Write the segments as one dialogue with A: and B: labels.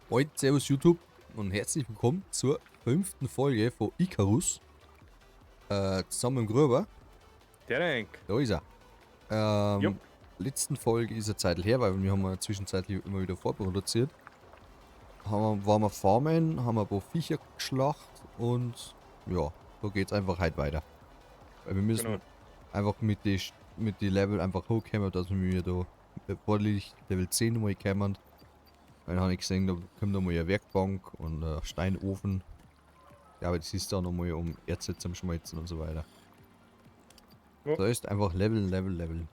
A: Moin, Servus YouTube und herzlich willkommen zur 5. Folge von Icarus. Zusammen mit dem Gruber.
B: Derek.
A: Da ist er. Letzten Folge ist eine Zeit her, weil wir haben ja zwischenzeitlich immer wieder vorproduziert. Waren wir farmen, haben ein paar Viecher geschlacht und ja, da geht's einfach halt weiter. Weil wir müssen einfach mit die Level einfach hochkommen, dass wir da ordentlich Level 10 nochmal kommen. Dann habe ich gesehen, da kommt nochmal eine Werkbank und ein Steinofen. Ja, aber das ist da nochmal, um Erze zum Schmelzen und so weiter.
B: Ja.
A: Da ist einfach Level, Level, Level.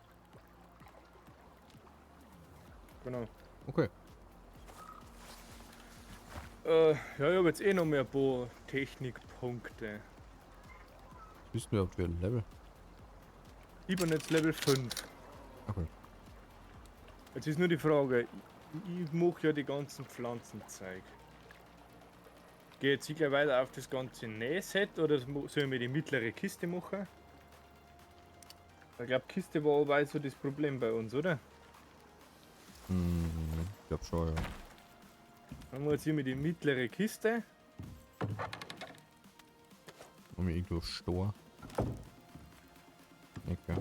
A: Okay.
B: Ja, ich hab jetzt eh noch mehr ein paar Technikpunkte.
A: Bist du überhaupt für ein Level?
B: Ich bin jetzt Level 5.
A: Okay.
B: Jetzt ist nur die Frage, ich mach ja die ganzen Pflanzenzeug. Geh jetzt gleich weiter auf das ganze Nähset oder soll ich mir die mittlere Kiste machen? Ich glaub, Kiste war aber auch so das Problem bei uns, oder?
A: Ich glaub schon, ja.
B: Dann haben wir jetzt hier mit die mittlere Kiste.
A: Haben wir irgendwo Stor? Okay.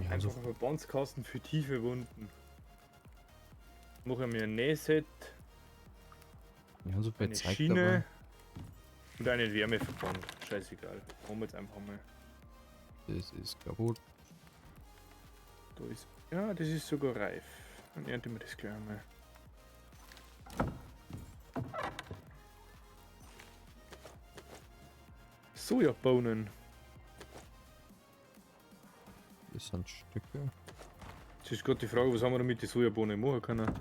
A: Ja,
B: Einfach
A: so
B: ein Verbandskasten für tiefe Wunden. Machen wir ein Nähset.
A: Wir haben so viel
B: Eine
A: Zeug
B: Schiene
A: dabei.
B: Und einen Wärmeverband. Scheißegal. Machen wir jetzt einfach mal.
A: Das ist kaputt.
B: Da ist. Ja, das ist sogar reif. Dann ernten wir das gleich einmal. Sojabohnen.
A: Das sind Stücke.
B: Das ist gerade die Frage, was haben wir damit die Sojabohnen machen können?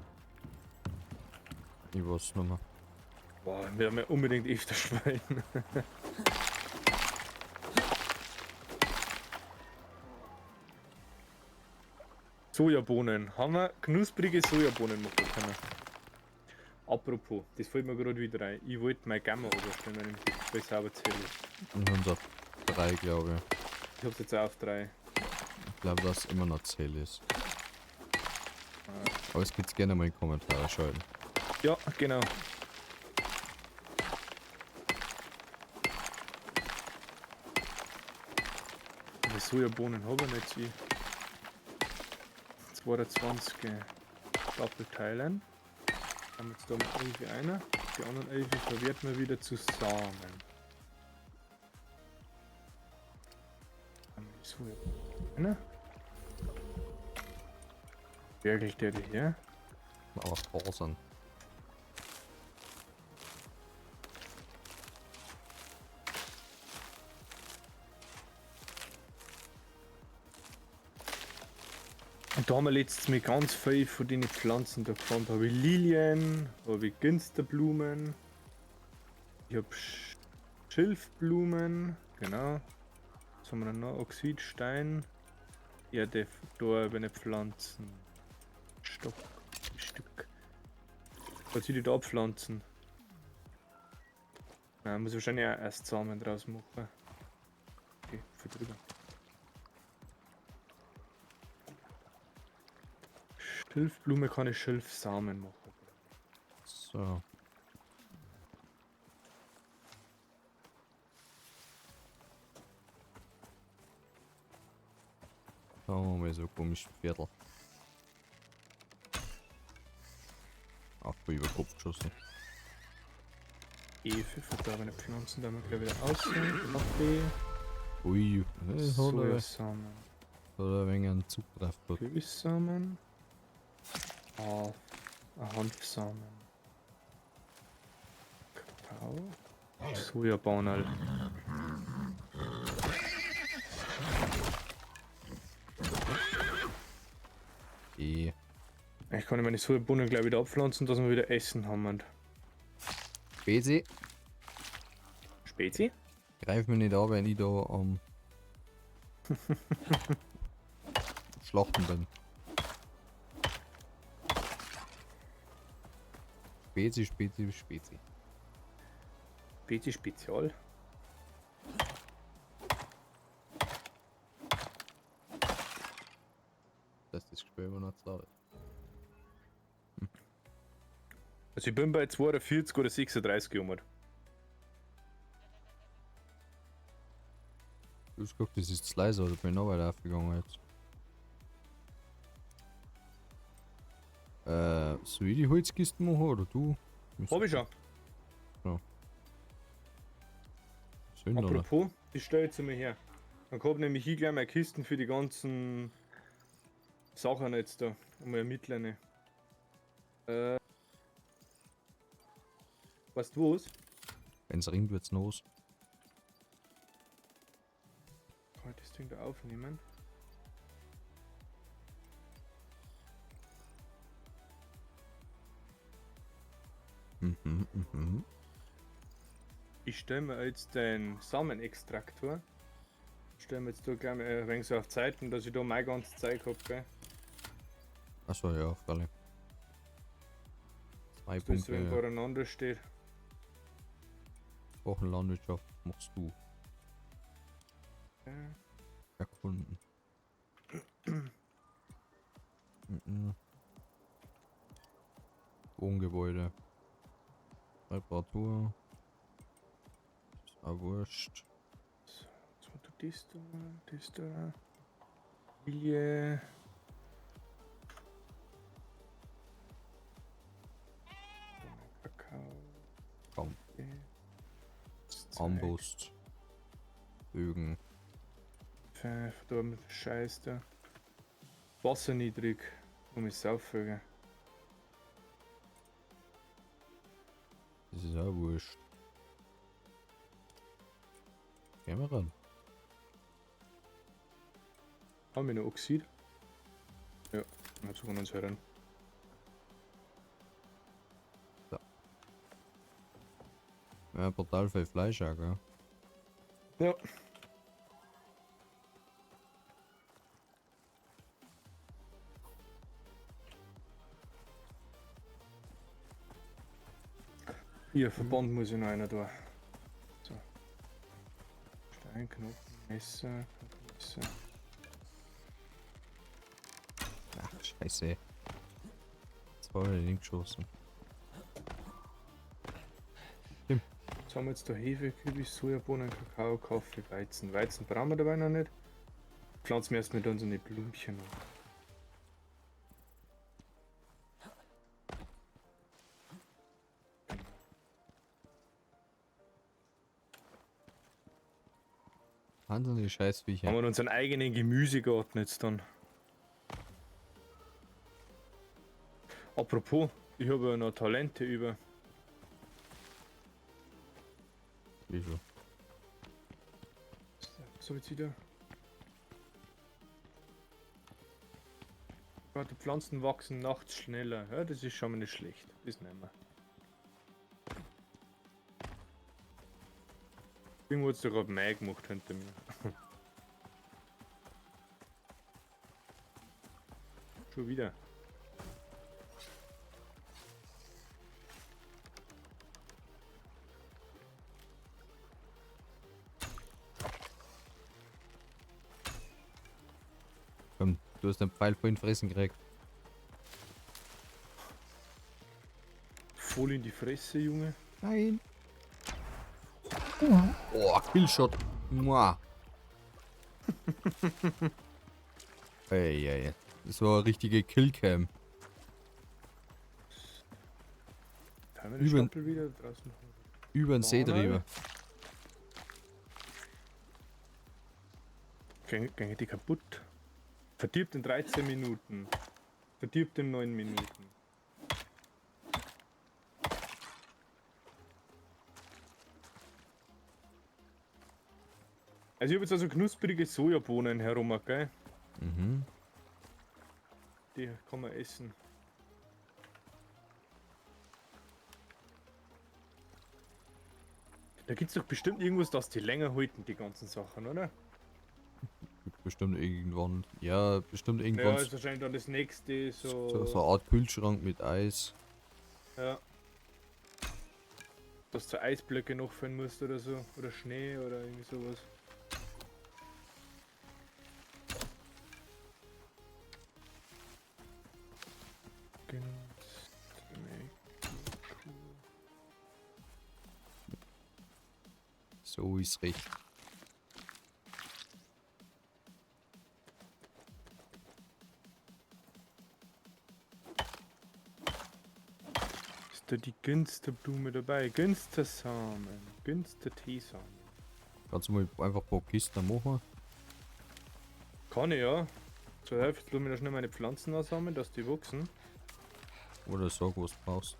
A: Ich weiß nicht mehr.
B: Boah, wir werden ja unbedingt öfter spielen. Sojabohnen. Haben wir knusprige Sojabohnen machen können. Apropos, das fällt mir gerade wieder ein. Ich wollte mein Gamma runterstellen, wenn ich bei sauber zähle.
A: Wir haben es auf 3, glaube ich.
B: Ich hab's jetzt auch auf 3.
A: Ich glaube, dass es immer noch 10 ist.
B: Ah.
A: Aber es geht's gerne mal in die Kommentare schreiben.
B: Ja, genau. Die Sojabohnen habe ich nicht. Ich. 22 Doppelteilen. Haben wir jetzt da mal 11 einer. Die anderen 11 verwerten wir wieder zu Samen. Haben wir die Sojabohnen. Wirklich der die hier?
A: Aber Fasern.
B: Und da haben wir letztens mit ganz viel von den Pflanzen da gefunden. Da hab ich Lilien, hab ich Ginsterblumen, ich hab Schilfblumen, genau. Was haben wir denn noch? Oxidstein, Erde, verdorbene Pflanzen, Stock, Stück. Was soll ich da abpflanzen? Nein, muss ich wahrscheinlich auch erst Samen draus machen. Okay, voll drüber. Schilfblume kann ich Schilfsamen machen.
A: So. Da haben wir mal so komisch Viertel. Ach, voll über Kopf geschossen.
B: Hefe, verdorbene Pflanzen, da haben wir gleich wieder aussehen. Kaffee.
A: Ui, das hat er
B: Sojasamen.
A: Hat er ein wenig einen Zug drauf gehabt.
B: Kürbissamen. Ah, ein Hanfsamen. Kakao. Sojabohnen.
A: E.
B: Ich kann meine Sojabohnen gleich wieder abpflanzen, dass wir wieder Essen haben.
A: Spezi.
B: Spezi?
A: Greif mir nicht an, wenn ich da am Schlachten bin. Spezi, Spezi, Spezi.
B: Spezi Spezial.
A: Dass das Gespür immer noch zu laut ist.
B: Also ich bin bei 42 oder 36 gekommen.
A: Du hast gesagt, das ist zu leise, oder bin ich noch weiter aufgegangen jetzt? Soll ich die Holzkisten machen oder du?
B: Hab ich schon.
A: Schön, oder?
B: Apropos, die stelle ich zu mir her. Dann hab nämlich ich gleich meine Kisten für die ganzen Sachen jetzt da. Und meine mittlere. Weißt du was?
A: Wenn's ringt, wird's los.
B: Kann ich das Ding da aufnehmen?
A: Mhm, mhm.
B: Ich stelle mir jetzt den Samenextraktor. Stellen wir jetzt da gleich mal ein wenig so auf Zeiten, dass ich da mein ganzes Zeug hab, gell?
A: Achso, ja, freilich. 2
B: Dass das so
A: Punkte.
B: voreinander steht.
A: Wochenlandwirtschaft machst du.
B: Ja.
A: Erkunden. Mhm. Wohngebäude. Reparatur. Ist auch wurscht.
B: So, jetzt du das da, das da. Familie. Kakao.
A: Komm.
B: Zeug.
A: Armbrust. Bögen.
B: Verdorben Scheiß da. Wasser niedrig. Um es saufen.
A: Das ist auch wurscht. Gehen wir ran.
B: Haben wir noch Oxid? Ja, dann suchen wir uns heran.
A: Ja, brutal viel Fleisch auch, gell?
B: Ja. Hier, Verband muss ich noch einer da. So. Steinknochen, Messer, Messer.
A: Ach, scheiße. Jetzt war ich nicht geschossen.
B: Jetzt haben wir jetzt da Hefe, Kürbis, Sojabohnen, Kakao, Kaffee, Weizen. Weizen brauchen wir dabei noch nicht. Pflanzen wir erst mit unseren Blümchen an.
A: Wahnsinnige Scheißviecher.
B: Haben wir unseren eigenen Gemüsegarten jetzt dann. Apropos, ich habe ja noch Talente über.
A: Wie viel?
B: Was hab ich jetzt wieder? Ja, die Pflanzen wachsen nachts schneller. Ja, das ist schon mal nicht schlecht. Das nehmen wir. Irgendwo hat's da gerade Mai gemacht hinter mir. Schon wieder.
A: Komm, du hast den Pfeil vorhin fressen gekriegt.
B: Voll in die Fresse, Junge.
A: Nein. Oh, Killshot. Mua. Ey, ey, ey. Das war eine richtige Killcam.
B: Da haben wir den Stapel wieder draußen.
A: Über den See
B: Vorne.
A: drüber.
B: Gehen die kaputt? Verdirbt in 13 Minuten. Verdirbt in 9 Minuten. Also ich habe jetzt also knusprige Sojabohnen herum, gell?
A: Mhm.
B: Die kann man essen. Da gibt's doch bestimmt irgendwas, dass die länger halten, die ganzen Sachen, oder?
A: Bestimmt irgendwann. Ja, bestimmt irgendwann.
B: Ja, ist wahrscheinlich dann das nächste so.
A: So eine Art Kühlschrank mit Eis.
B: Ja. Dass du Eisblöcke noch finden musst oder so. Oder Schnee oder irgendwie sowas. Genau.
A: So ist recht.
B: Ist da die Günsterblume dabei? Günstersamen. Günsterteesamen.
A: Kannst du mal einfach ein paar Kisten machen?
B: Kann ich ja. Zur Hälfte lass mich da schnell meine Pflanzen ansammeln, dass die wachsen.
A: Oder sag, was du brauchst.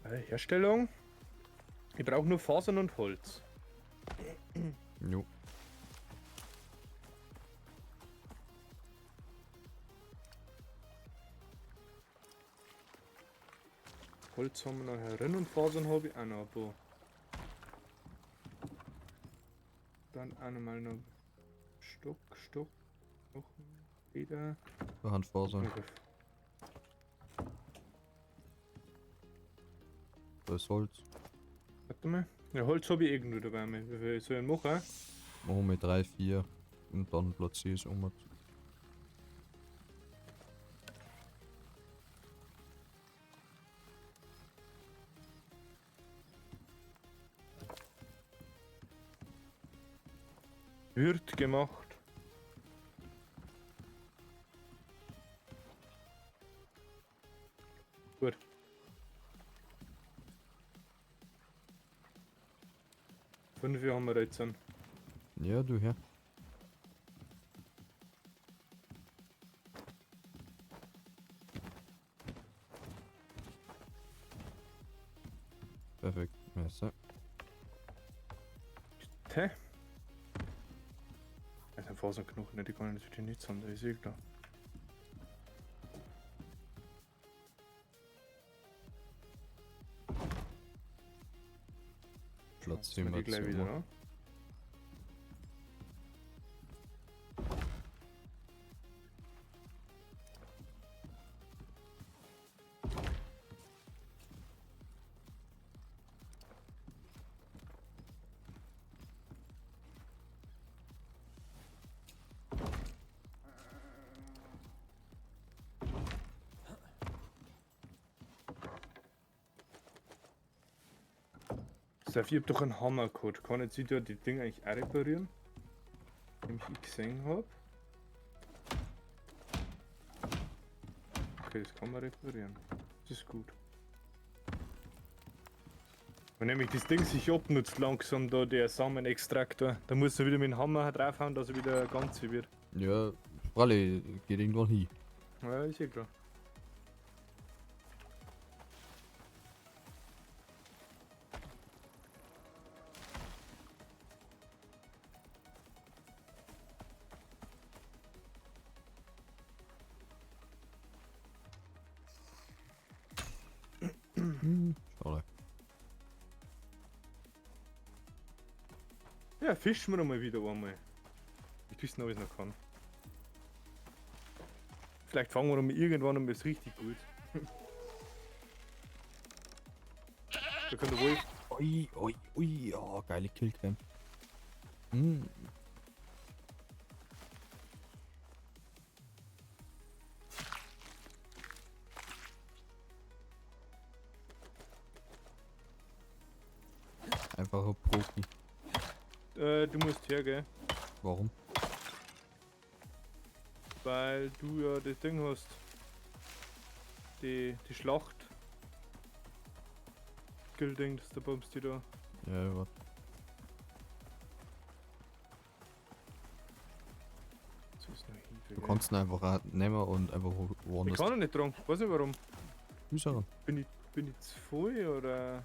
B: Herstellung. Ich brauche nur Fasern und Holz.
A: Jo.
B: Holz haben wir noch herin und Fasern habe ich auch noch ein paar. Dann auch noch mal noch Stock, Stock, Knochen, Leder.
A: Da haben Fasern.
B: Okay.
A: Da ist Holz.
B: Warte mal. Ja, Holz habe ich irgendwo dabei. Wie viel soll ich denn machen?
A: Machen wir 3, 4 und dann platziere ich es um.
B: Wird gemacht. Gut. 5 haben wir jetzt an.
A: Ja, du her. Perfekt. Merci.
B: Hä? Das sind Fasernknochen, die kann ich natürlich nicht haben, das ist eh klar.
A: Platzieren
B: wir
A: wir
B: die gleich
A: jetzt
B: wieder,
A: mal.
B: ne? Seth, ich hab doch einen Hammer gehabt. Kann ich da die Dinge eigentlich auch reparieren? Den ich gesehen hab. Okay, das kann man reparieren. Das ist gut. Wenn nämlich das Ding sich abnutzt langsam da, der Samenextraktor, da muss er wieder mit dem Hammer draufhauen, dass er wieder ganz wird.
A: Ja, freilich, geht irgendwann hin.
B: Ja, ist ja klar.
A: Schade.
B: Ja, fischen wir noch mal wieder einmal. Ich weiß nicht, ob ich es noch kann. Vielleicht fangen wir noch mal irgendwann um es richtig gut. Da kann der Wolf.
A: Ui, ui, ui, oh, geile Killcam. Hm. Einfacher Profi.
B: Du musst her, gell?
A: Warum?
B: Weil du ja das Ding hast. Die Schlacht. Gilding, das der Bums, die da.
A: Ja, warte.
B: So ist noch Hefe,
A: Du
B: gell?
A: kannst ihn einfach auch nehmen und einfach woanders.
B: Ich kann ihn nicht dran, weiß nicht warum.
A: Wo ist er denn?
B: Bin ich zu voll oder?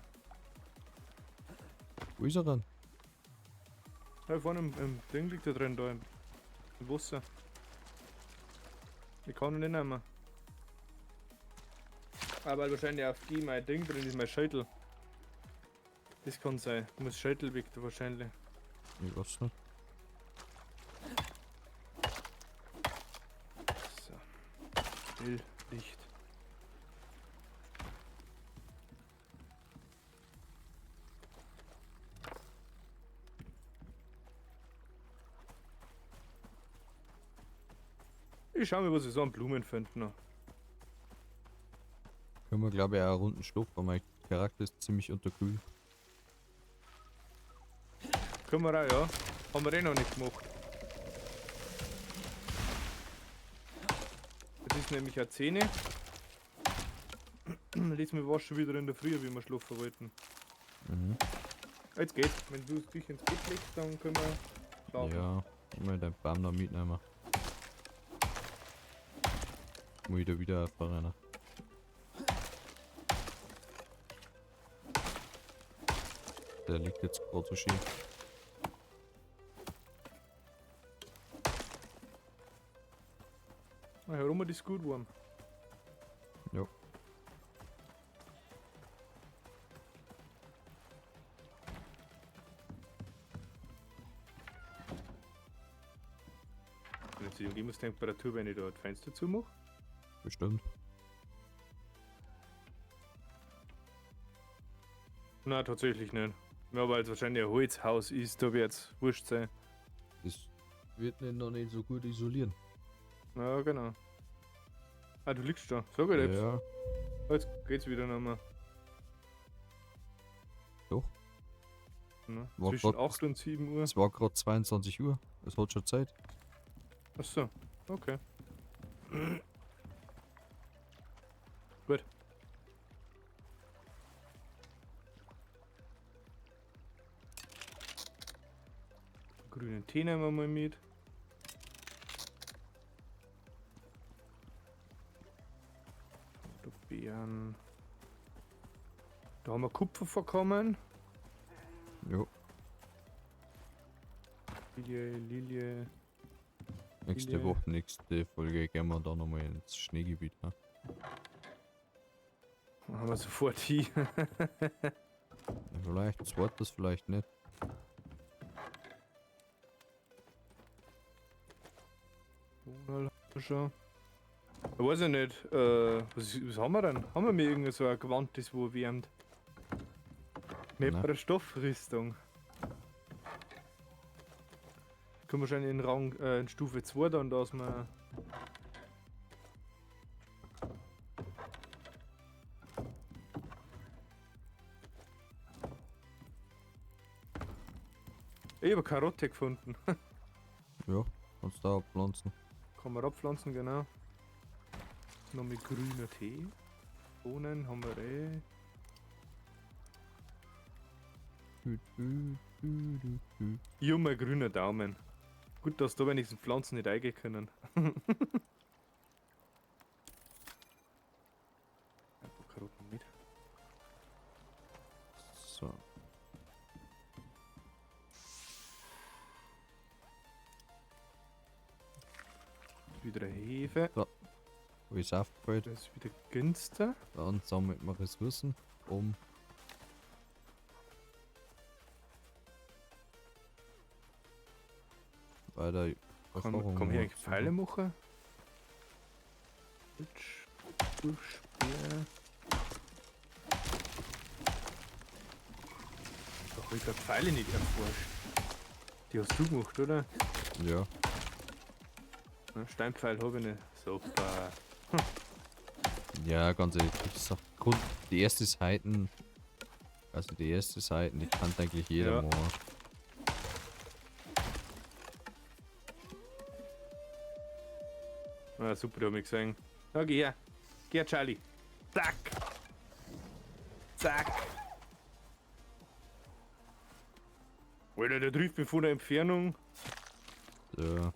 A: Wo ist er denn?
B: Ja, vorne im Ding liegt da drin, da im Wasser. Ich kann ihn nicht nehmen. Aber weil wahrscheinlich auf G mein Ding drin ist, mein Schädel. Das kann sein. Du musst Schädel weg, da wahrscheinlich.
A: Ich weiß nicht.
B: So. Still, Licht. Ich schau mir, was ich so an Blumen finde noch.
A: Können wir, glaube ich, auch Runden schlafen, weil mein Charakter ist ziemlich unterkühlt.
B: Können wir auch, ja. Haben wir eh noch nicht gemacht. Jetzt ist nämlich eine 10. Letztes Mal war es schon wieder in der Früh, wie wir schlafen wollten.
A: Mhm.
B: Jetzt geht's. Wenn du dich ins Bett legst, dann können wir schlafen.
A: Ja, ich will den Baum noch mitnehmen. Muss ich da wieder aufrennen. Der liegt jetzt gerade so schön.
B: Ah, herum ist gut warm.
A: Jo.
B: Und jetzt die Umgebungstemperatur, wenn ich da das Fenster zumache.
A: Bestimmt.
B: Nein, tatsächlich nicht. Ja, weil es wahrscheinlich ein Holzhaus ist, da wird es wurscht sein.
A: Das wird nicht noch nicht so gut isolieren.
B: Ja, genau. Ah, du liegst da. Sag ich jetzt.
A: Ja,
B: Jetzt geht's wieder nochmal.
A: Doch.
B: Ne?
A: War
B: Zwischen
A: grad-
B: 8 und 7 Uhr.
A: es war gerade 22 Uhr. Es hat schon Zeit.
B: Achso, okay. Gut. Grünen Tee nehmen wir mal mit. Da Beeren. Da haben wir Kupfervorkommen.
A: Jo.
B: Lilie, Lilie.
A: Nächste
B: Lilie.
A: Woche, nächste Folge gehen wir da nochmal ins Schneegebiet. Ne?
B: Dann haben wir sofort hin.
A: Ja, vielleicht, zweites, vielleicht nicht.
B: Donald schon. Ich weiß ja nicht, was haben wir denn? Haben wir mir irgend so ein Gewand, das wo wärmt? Mit
A: Nein.
B: einer Stoffrüstung. Kommen wir schon in Rang, in Stufe 2 dann, dass wir. Ich habe Karotte gefunden.
A: Ja, kannst da abpflanzen.
B: Kann man abpflanzen, genau. Noch mit grüner Tee. Bohnen haben wir eh.
A: Du, du, du, du, du.
B: Junger grüner Daumen. Gut, dass da wenigstens Pflanzen nicht eingehen können. Ein paar Karotten mit.
A: So.
B: Wieder eine Hefe.
A: Wo ist aufgefallen?
B: Da ist wieder Günster.
A: Dann sammelt man Ressourcen, um weiter
B: Kann,
A: Erfahrungen
B: kann man hier eigentlich
A: zu
B: Pfeile
A: machen.
B: machen? Witsch, Buschbär. Da hab ich grad Pfeile nicht erforscht. Die hast du gemacht, oder?
A: Ja,
B: Ne, Steinpfeil habe ich nicht. Super.
A: ja, ganz ehrlich, ich sag, Grund, die erste Seiten, also die erste Seiten, die kann eigentlich jeder
B: Ja.
A: machen.
B: Ah, super, die hab ich gesehen. Na, geh her. Geh her, Charlie. Zack. Zack. Alter, der trifft mich von der Entfernung.
A: So,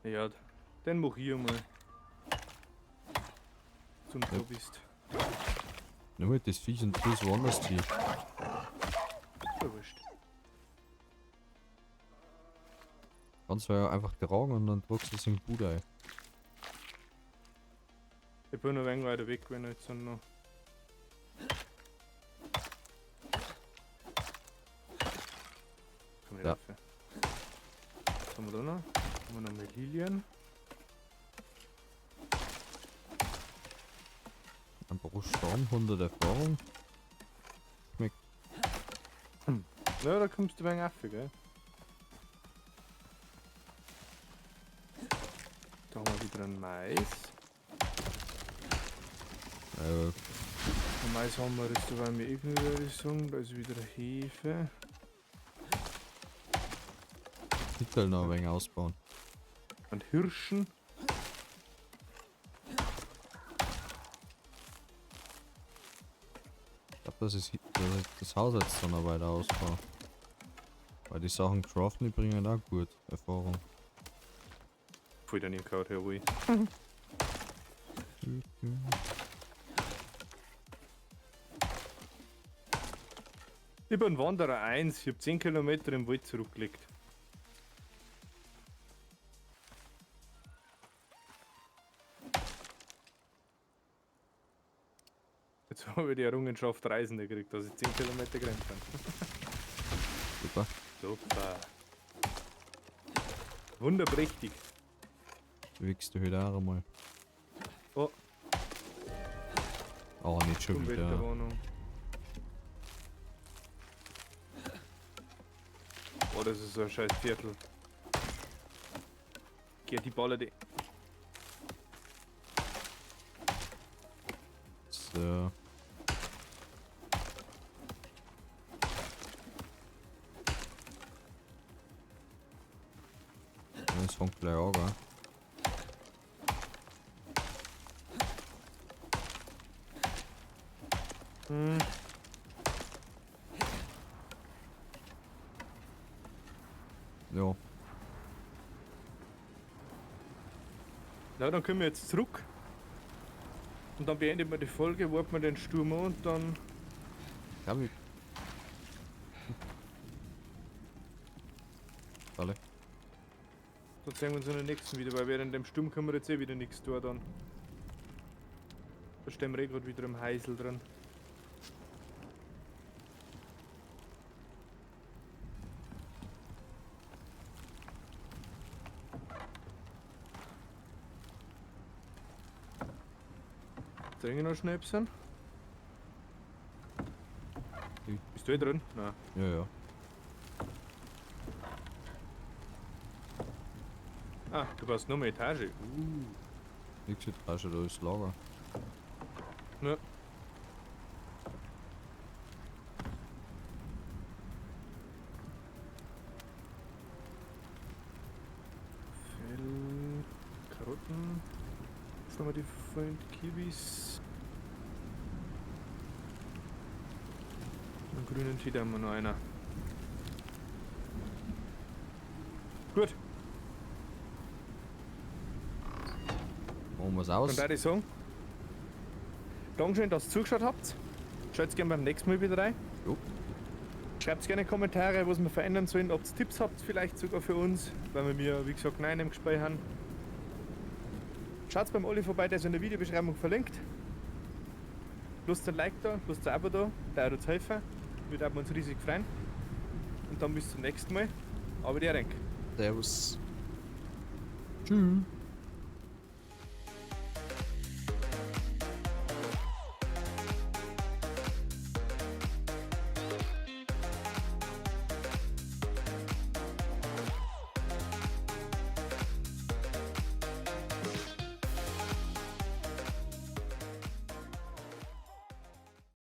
B: Ja, den mach ich einmal. Zum
A: Ja.
B: du bist.
A: nimm halt das Viech und tu es woanders hin.
B: Ja, wurscht.
A: Kannst du ja einfach tragen und dann druckst du es in den Bude ein.
B: Ich bin noch ein wenig weiter weg, wenn ich jetzt noch. Komm ich
A: Ja.
B: rauf. Was haben wir da noch? Haben wir noch mehr Lilien?
A: Ein paar Stamm, 100 Erfahrung. Schmeckt.
B: Ja, da kommst du ein wenig rauf, gell? Da haben wir wieder einen Mais. Haben Mais haben wir das, da wollen wir eh würde ich sagen. Da ist wieder Hefe.
A: Hittel noch ein wenig ausbauen.
B: Und Hirschen.
A: Ich glaube, das ist das Haus jetzt dann noch weiter ausbauen. Weil die Sachen craften, die bringen auch gut Erfahrung.
B: Voll daneben gehauen, jawohl. Ich bin Wanderer 1, ich hab 10 Kilometer im Wald zurückgelegt. Jetzt habe ich die Errungenschaft Reisende gekriegt, dass ich 10 Kilometer gerannt bin.
A: Super.
B: Super. Wunderprächtig.
A: Bewegst du heute auch einmal.
B: Oh.
A: Oh, nicht schon wieder.
B: Unwetterwarnung. Oh, das ist so ein scheiß Viertel. Geht die Balle die.
A: So. Das fängt gleich an, gell?
B: Hm.
A: Ja.
B: Na, dann können wir jetzt zurück. Und dann beendet wir die Folge, warten wir den Sturm an und dann.
A: Glaub ich. Alle.
B: Dann sehen wir uns in der nächsten wieder, weil während dem Sturm können wir jetzt eh wieder nichts tun dann. Da stehen wir eh gerade wieder im Heisel drin. Trinken noch Schnäpschen? Bist du eh drin? Nein.
A: Ja, ja.
B: Ah, du warst nur mehr Etage.
A: Nächste Etage, da ist Lager.
B: Ja. Fell, Karotten. Jetzt haben wir die vollen Kiwis. Und grünen Tee, da haben wir noch einer. Gut.
A: Machen wir's aus.
B: Dann würde ich sagen, Dankeschön, dass ihr zugeschaut habt. Schaut gerne beim nächsten Mal wieder rein.
A: Jo.
B: Schreibt gerne Kommentare, was wir verändern sollen, ob ihr Tipps habt vielleicht sogar für uns, weil wir, wie gesagt, nein im Gespräch haben. Schaut beim Olli vorbei, der ist in der Videobeschreibung verlinkt. Lasst ein Like da, lasst ein Abo da, der wird uns helfen. Wir würden uns riesig freuen. Und dann bis zum nächsten Mal. Aber der Renk.
A: Servus. Tschüss.